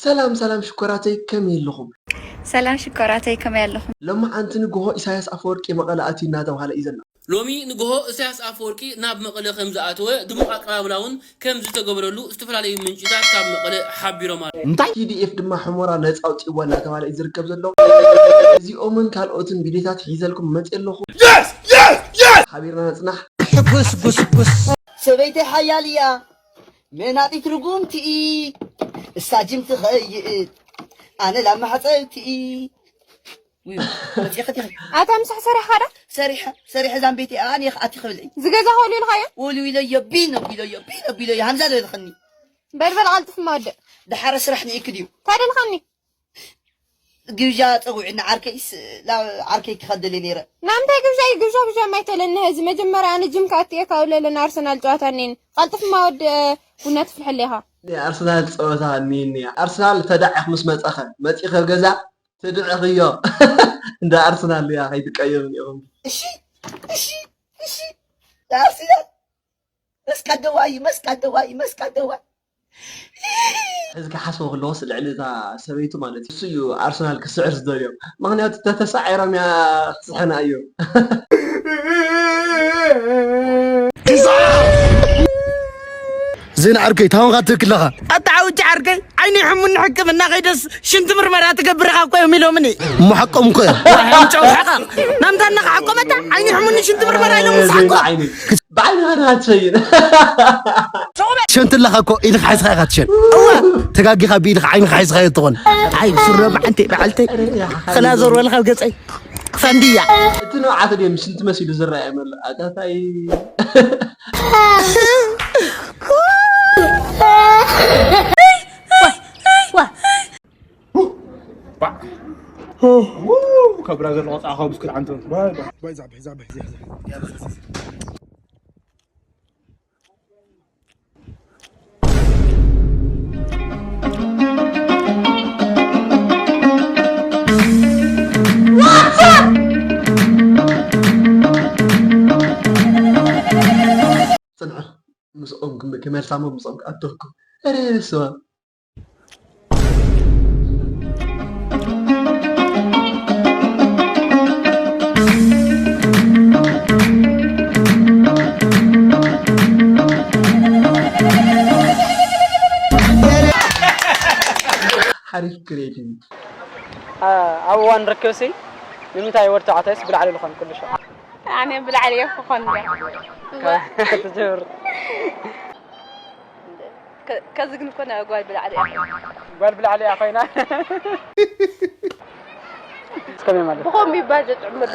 ሰላም ሰላም ሽኮራተይ ከመይ ኣለኹም? ሰላም ሽኮራተይ ከመይ ኣለኹም? ሎማዓንቲ ንግሆ ኢሳያስ ኣፈወርቂ መቐለ ኣትዩ እናተባህለ እዩ ዘሎ። ሎሚ ንግሆ ኢሳያስ ኣፈወርቂ ናብ መቐለ ከም ዝኣተወ ድሙቕ ኣቀባብላ እውን ከም ዝተገበረሉ ዝተፈላለዩ ምንጭታት ካብ መቐለ ሓቢሮም ኣለዉ። እንታይ? ቲ ዲ ኤፍ ድማ ሑመራ ነፃ ኣውፂእዋ እናተባህለ እዩ ዝርከብ ዘሎ። እዚኦምን ካልኦትን ቪድዮታት ሒዘልኩም መፂአ ኣለኹ። ሓቢርና ነፅናሕ። ሰበይተይ ሓያል እያ መናጢት ርጉምቲ እሳ ጅም ትኸይድ ኣነ ላብ ማሕፀብቲ እዩ። ውይ፣ መፂእኽቲ ኢኺ። ኣታ ምሳሕ ሰሪሕኻ ዶ? ሰሪሐ ሰሪሐ ዛምቤቲ ኣን የኽ ኣቲ ክብል እዩ። ዝገዛእኻ ወልዊልኻዮ? ወልዊለዮ ቢን ኣቢሎዮ ቢን ኣቢሎዮ ሃምዛ ዝበልኽኒ። በልበል ቀልጥፍ ማወድእ። ደሓረ ስራሕ ንኢኪ ድዩ? ታደልኻኒ። ግብዣ ፀዊዑኒ ዓርከይስ ናብ ዓርከይ ክኸደለ ነይረ። ናምንታይ ግብዣ እዩ ግብዣ ግብዣ ማይተለኒ ህዚ መጀመርያ ኣነ ጅም ክኣቲ እየ ካብ ለለ ንኣርሰናል ጨዋታ እኒን ቀልጥፍ ማወድ ቡና ትፍልሐለ ኢኻ። ኣርሰናል ፀወታ እኒኒ ኣርሰናል ተዳዕኽ ምስ መፀኸ መፂኸ ገዛ ትድዕኽዮ እንደ ኣርሰናል እያ ከይትቀየም እኒኹም። እሺ እሺ እሺ ኣርሰናል መስቀል ደዋይ መስቀል ደዋይ መስቀል ደዋይ ሕዚ ክሓስቦ ከለኩስ ልዕሊ እታ ሰበይቱ ማለት እዩ። እሱ እዩ ኣርሰናል ክስዕር ዝደልዮ ምክንያቱ ተተሳዒሮም እያ ክስሕና እዮም። ዜና ዓርከይ ታወንካ ትክለኻ ኣታ ዓውጭ ዓርከይ ዓይኒ ሕሙን ሕክምና ከይደስ ሽንቲ ምርመራ ትገብር ኢኻ እኮ እዮም ኢሎምኒ። እሞ ሓቆም እኮ እዮም። ኣምጨው ሓቃ ናምታ እናኸሓቆመታ ዓይኒ ሕሙኒ ሽንቲ ምርመራ ኢሎም ምስ ሓቆ። ብዓይኒ ኸድኻ ትሸይን። ሸንቲ ኣለኻ እኮ ኢድኻ ሓይዝኻ ኢኻ ትሸን። እዋ ተጋጊኻ ብኢድኻ ዓይንኻ ሓይዝኻ እዮ ትኾን። ኣይ ሱረ መዓንተ በዓልተይ ኸላ ዞር በልኻ ኣብ ገፀይ ፋንድያ። እቲ ንብዓት ድዮም ሽንቲ መሲሉ ዝረኣየ መለ ኣታታይ። ካብ ብራዘር ቆፃ ካብ ብስኩት ዓንተ ፅንሑ ምስኦም ክመልሳሞ ምስኦም ክኣተኩም ሬስዋ ሓሪፍ ክሬቲቪቲ ኣብ እዋን ርክብሲ ንምንታይ ወዲ ተባዕታይስ ብላዕሊ ዝኾን ኩሉ ሻዕ ኣነ ብላዕሊ እየ ክኾን እያ ትጀምር ከዚ ግን እኮ ናይ ጓል ብላዕሊ እያ ጓል ብላዕሊ እያ ኮይና እስከመይ ማለት ብኸም ይባል ዘጥዕመሉ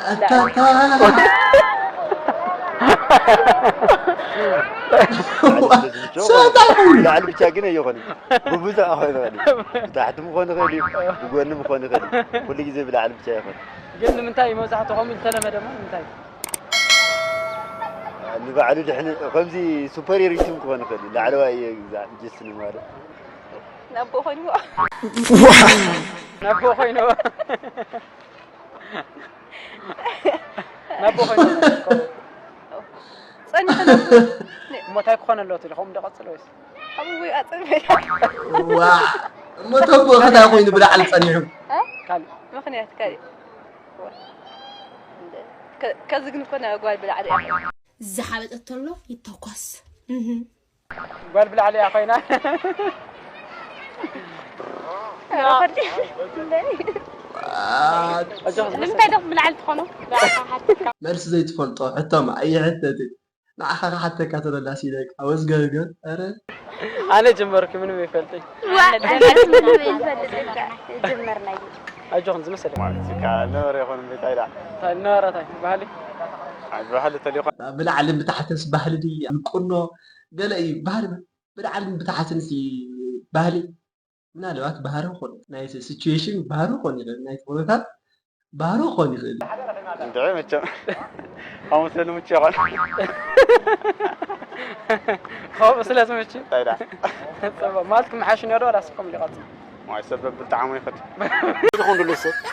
ላዕሊ ብቻ ግን ኣይኮነ ብብዙሕ ክኾን ይኽእል እዩ ብታሕቲ ምኾን ይኽእል እዩ ብጎኒ ምኾን ይኽእል እዩ ኩሉ ግዜ ብላዕሊ ብቻ ይኾን ግን ንምንታይ መብዛሕትኡ ከምኡ ዝተለመደ እሞ ንምንታይ ንባዕሉ ድሕን ከምዚ ሱፐሪዮሪቲ እውን ክኾን ይኽእል እዩ ላዕለዋይ እየ ግዛዕ ጀስት ንማለት ናቦ ኮይኑ ናቦ ኮይኑ ናቦ ኮይኑ ጸኒሑ እሞ እንታይ ክኾነ ኣለዎ ትልኹም ዶ ቀጽል ወይስ ኣብኡ ኣጽል ዋ እሞ ተቦ ከታ ኮይኑ ብላዕሊ ጸኒሑ ካልእ ምኽንያት ካልእ ከዚ ግን እኮ ናይ ጓል ብላዕሊ እያ ዝሓበጠት ተሎ ይተኮስ ጓል ብላዕሊ እያ ኮይና ንምንታይ ዶ ብላዕሊ ትኾኑ መልሲ ዘይትፈልጦ ሕቶ ኣይሕተትን ንዓኻ ክሓተካ ተሎ ዳስ ኢለካ ወዝገብገብ ኧረ ኣነ ጀመርኩ ምንም ይፈልጥኝ ጀመርና ኣጆኹም ዝመሰለ ማለት እዩ ነበረ ይኾን እንታይ ዳ ነበረታይ ባህሊ ባህሊ ተሊኾ ብላዕልን ብታሕትንስ ባህሊ ድያ ቁኖ ገለ እዩ ባህሊ ብላዕልን ብታሕትንስ ባህሊ ምናልባት ባህሪ ክኾን ናይቲ ሲቹዌሽን ባህሪ ክኾን ይኽእል ናይቲ ኩነታት ባህሪ ክኾን ይኽእል እንድዒ መቸም ከምኡ ስለ ንምቹ ይኾን ከምኡ ስለ ዝምቹ እንታይ ዳ ማለት ክመሓሽ ነዶ ዳስ ከም ሊቐጽ ማይ ሰብ ብጣዕሚ ይኽእል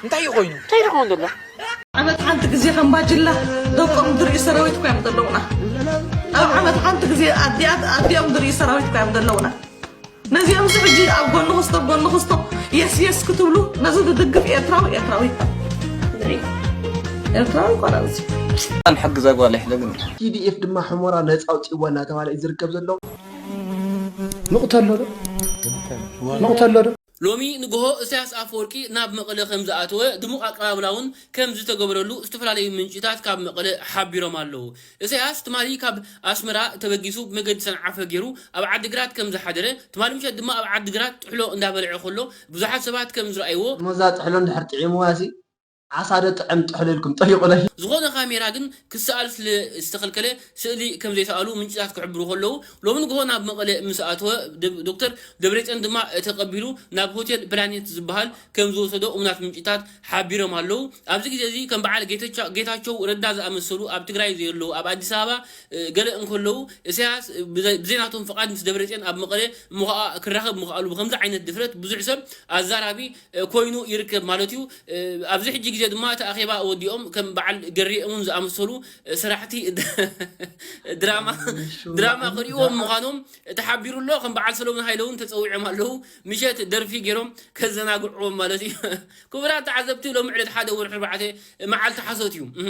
እንታይ ይኾይኑ እንታይ ይኾን ዘሎ ዓመት ሓንቲ ግዜ ከም ባጅላ ደቆም ዝርእዩ ሰራዊት እኮ እዮም ዘለውና ኣብ ዓመት ሓንቲ ግዜ ኣዲኣት ኣዲኦም ዝርእዩ ሰራዊት እኮ እዮም ዘለውና ነዚኦም እዚ ሕጂ ኣብ ጎኒ ክስቶ፣ ኣብ ጎኒ ክስቶ፣ የስ የስ ክትብሉ፣ ነዚ ዝድግፍ ኤርትራዊ፣ ኤርትራዊ ይባል። ኤርትራዊ ይባል እዚ። ንሕግዛ ጓል ኣይሕለግን። ቲ ዲ ኤፍ ድማ ሕሞራ ነጻ ኣውጺእዋ እናተባህለ እዩ ዝርከብ ዘሎ። ንቕተሎ ዶ? ንቕተሎ ዶ? ሎሚ ንግሆ ኢሳያስ ኣፈወርቂ ናብ መቐለ ከም ዝኣተወ ድሙቕ ኣቀባብላ እውን ከም ዝተገበረሉ ዝተፈላለዩ ምንጭታት ካብ መቐለ ሓቢሮም ኣለዉ። ኢሳያስ ትማሊ ካብ ኣስመራ ተበጊሱ ብመገዲ ሰንዓፈ ገይሩ ኣብ ዓዲግራት ከም ዝሓደረ፣ ትማሊ ምሸት ድማ ኣብ ዓዲግራት ጥሕሎ እንዳበልዐ ከሎ ብዙሓት ሰባት ከም ዝረኣይዎ፣ እሞ እዛ ጥሕሎ እንድሕር ጥዒምዋ ሲ ዓሳ ዶ ጥዕም ጥሕሎ ኢልኩም ጠይቑለይ። ዝኾነ ካሜራ ግን ክሰኣል ስለ ዝተኸልከለ ስእሊ ከም ዘይሰኣሉ ምንጭታት ክሕብሩ ከለዉ፣ ሎሚ ንግሆ ናብ መቐለ ምስ ኣተወ፣ ደ-፣ ዶክተር ደብረጽዮን ድማ ተቐቢሉ ናብ ሆቴል ፕላኔት ዝበሃል ከም ዝወሰዶ እሙናት ምንጭታት ሓቢሮም ኣለዉ። ኣብዚ ግዜ እዚ ከም በዓል ጌተቻ-፣ ጌታቸው ረዳ ዝኣመሰሉ ኣብ ትግራይ ዘለዉ ኣብ ኣዲስ ኣበባ፣ እ፣ ገለ እንከለዉ፣ ኢሳያስ ብዘ-፣ ብዘይናቶም ፍቓድ ምስ ደብረጽዮን ኣብ መቐለ እሞ ኸኣ ክራኸብ ምኽኣሉ ብኸምዚ ዓይነት ድፍረት ብዙሕ ሰብ ኣዛራቢ፣ እ፣ ኮይኑ ይርከብ ማለት እዩ። እ፣ ኣብዚ ሕጂ ግዜ ድማ እቲ ኣኼባ ወዲኦም ከም በዓል ገሬ እውን ዝኣመሰሉ፣ እ፣ ሰራሕቲ ድራማ፣ ድራማ ክርእይዎም ምዃኖም ተሓቢሩ ኣሎ። ከም በዓል ሰሎሞን ሃይለ እውን ተጸዊዖም ኣለዉ። ምሸት ደርፊ ገይሮም ከዘናግዕዎም ማለት እዩ። ክቡራት ተዓዘብቲ፣ ሎሚ ዕለት ሓደ ወርሒ ኣርባዕተ መዓልቲ ሓሶት እዩ። እህ፣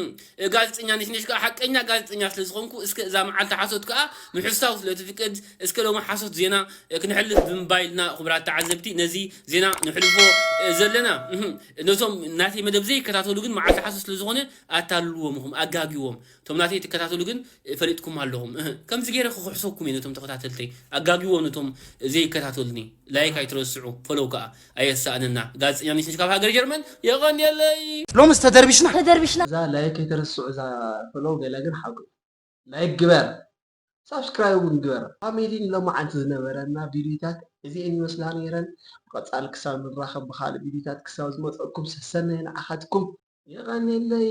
ጋዜጠኛ ነሽነሽ ከኣ ሓቀኛ ጋዜጠኛ ስለ ዝኾንኩ፣ እስከ እዛ መዓልቲ ሓሶት ከኣ ምሕሳው ስለ ትፍቅድ፣ እስከ ሎሚ ሓሶት ዜና ክንሕልፍ ብምባይልና፣ ክቡራት ተዓዘብቲ፣ ነዚ ዜና ንሕልፎ ዘለና። እህ፣ ነቶም ናተይ መደብ ዘይከታተሉ ግን መዓልቲ ሓሶት ስለ ዝኾነ ኣታልልዎም ኢኹም፣ ኣጋግዎም። እቶም ናተይ ትከታተሉ ግን ፈሊጥኩም ኣለኹም። እህ፣ ከምዚ ገይረ ክኽሕሰኩም እየ ነቶም ተኸታተልተይ። ኣጋግዎም ነቶም ዘይከታተሉኒ። ላይክ ኣይትረስዑ፣ ፎሎው ከኣ ኣየሳእነና። ጋዜጠኛ ነሽነሽ ካብ ሃገር ጀርመን፣ የቐንየለይ። ሎምስ ተደርቢሽና። ተደርቢሽና። እዛ ላይክ ኣይትረስዑ፣ እዛ ፎሎው ገለ ግን ሓቁ። ላይክ ግበር፣ ሳብስክራይብ እውን ግበር። ፋሚሊ፣ ንሎማዓንቲ ዝነበረና ቪድዮታት እዚኤን ይመስላ ነይረን። ብቐጻሊ ክሳብ ንራኸብ ብኻልእ ቪድዮታት ክሳብ ዝመጸኩም ሰሰነ ንዓኻትኩም። የቐንየለይ።